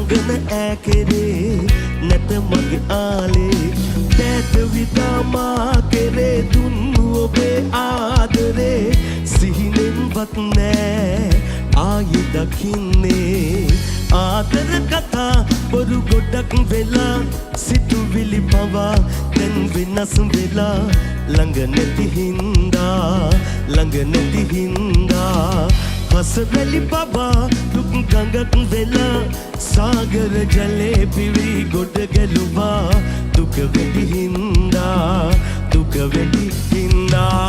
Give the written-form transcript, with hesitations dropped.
රංගන ඈ කෙරේ නැත මගේ ආලේ. දෑත විදා මා කෙරේ දුන්නු ඔබේ ආදරේ සිහිනෙන්වත් නෑ ආයෙ දකින්නේ. ආදර කතා බොරු ගොඩක් වෙලා, සිතුවිලි පවා දැන් වෙනස් වෙලා, ළඟ නැති හින්දා, ළඟ නැති හින්දා. හසවැලි පවා දුක් ගඟක් වෙලා, සාගර ජලේ පිරී ගොඩ ගැලුවා, දුක වැඩි හින්දා, දුක වැඩි හින්දා.